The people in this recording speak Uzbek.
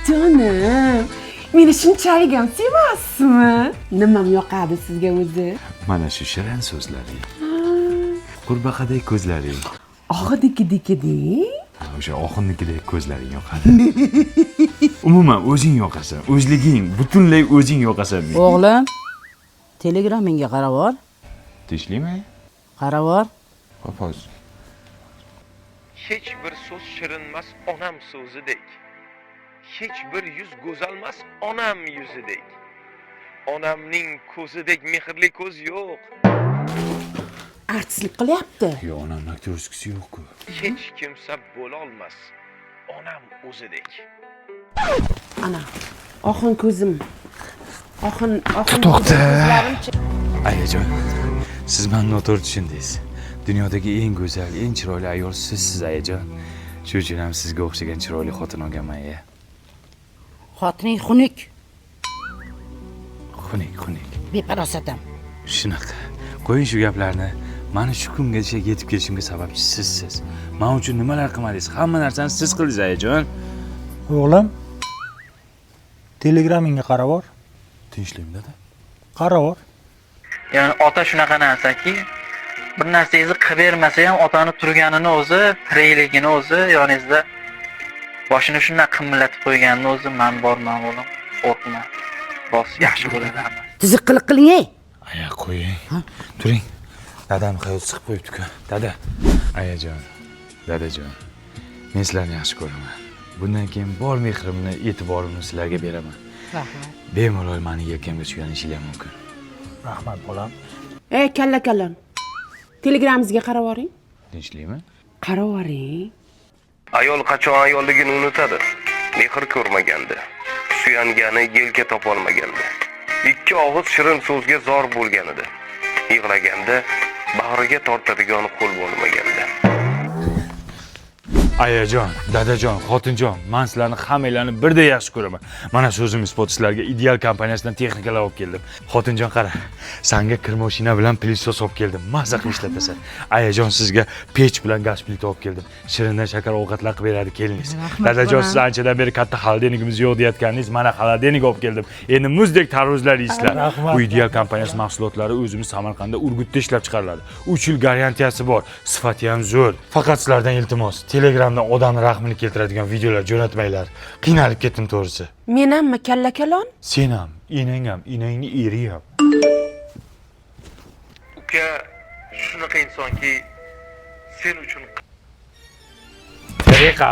Jonim, meni shunchalik ham sevasizmi? Nimam yoqadi sizga o'zi? Mana shu shirin so'zlaring, qurbaqadek ko'zlaring. Oxidiki deng. Ha, o'sha oxunnikidek ko'zlaring yoqadi. Umuman o'zing yoqasan, o'zliging, butunlay o'zing yoqasan menga. O'g'lim, telegramingga qarab bor. Tinchlikmi? Qarab bor. Hop, hozir. Hech bir so'z shirinmas onam so'zidek. Hech bir yuz go'zalmas onam yuzidek. Onamning ko'zidek mehrli ko'z yo'q. Artistlik qilyapti. Yo'q, onamni aktyorskisi yo'q-ku. Hech kimsa bo'lolmas onam o'zidek. Ana, oxun ko'zim. Oxun, oxun. To'xta. Ko'zlarimchi. Ayajon, siz mani noto'g'ri tushundingiz. Dunyodagi eng go'zal, eng chiroyli ayol sizsiz, ayajon. Shu uchun ham sizga o'xshagan chiroyli xotin olganman, aya. Xotining xunuk. Xunuk, xunuk. Befarosat ham. Shunaqa. Qo'ying shu gaplarni. Mani shu kungacha yetib kelishimga sababchi sizsiz. Men uchun nimalar qilmadingiz? Hamma narsani siz qildingiz, ayajon. O'g'lim, telegramingga qarab bor. Tinchlikmi, dada? Qarab bor. Ya'ni ota shunaqa narsaki, bir narsangizni qilib bermasa ham otani turganini o'zi, tirikligini o'zi, yoningizda boshini shunday qimillatib qo'yganini o'zi, man borman, o'g'lim, qo'rqma. Bos, yaxshi bo'ladi hammasi. Tuzuk qiliq qiling, ey. Aya, qo'ying. Turing. Dadam hayot siqib qo'yibdi-ku. Dada. Ayajon, dadajon. Men sizlarni yaxshi ko'raman. Bundan keyin bor mehrimni, e'tiborimni sizlarga beraman. Rahmat. Bemalol mani yelkamga suyanishinglar mumkin. Rahmat, bolam. Ey, kalla kalon. Telegramingizga qarab boring. Tinchlikmi? Qarab boring. Ayol qachon ayolligini unutadi? Mehr ko'rmaganda, suyangani yelka topolmaganda, ikki og'iz shirin so'zga zor bo'lganida, yig'laganda bag'riga tortadigan qo'l bo'lmaganda. Ayajon, dadajon, xotinjon, men sizlarni hammanglarni birdek yaxshi ko'raman. Mana so'zim isboti, sizlarga Ideal kompaniyasidan texnikalar olib keldim. Xotinjon, qara, sanga kir mashina bilan пылесос olib keldim. Maza qilib ishlatasan. Ayajon, sizga pech bilan gaz plita olib keldim. Shirindan shakar ovqatlar qilib beradi keliningiz. Dadajon, siz anchadan beri katta холодильник imiz yo'q deyotgandingiz. Mana холодильник olib keldim. Endi muzdek tarvuzlar yeysizlar. Rahmat. Bu Ideal kompaniyasi mahsulotlari o'zimiz Samarqandda, Urgutda ishlab chiqariladi. 3 yil garantiyasi bor. Sifati ham zo'r. Faqat sizlardan iltimos, Telegramdan odamni rahmini keltiradigan videolar jo'natmanglar. Qiynalib ketdim to'g'risi. Menammi, kalla kalon? Sen ham, enang ham, enangni eri ham. Uka shunaqa insonki, sen uchun Tariqa.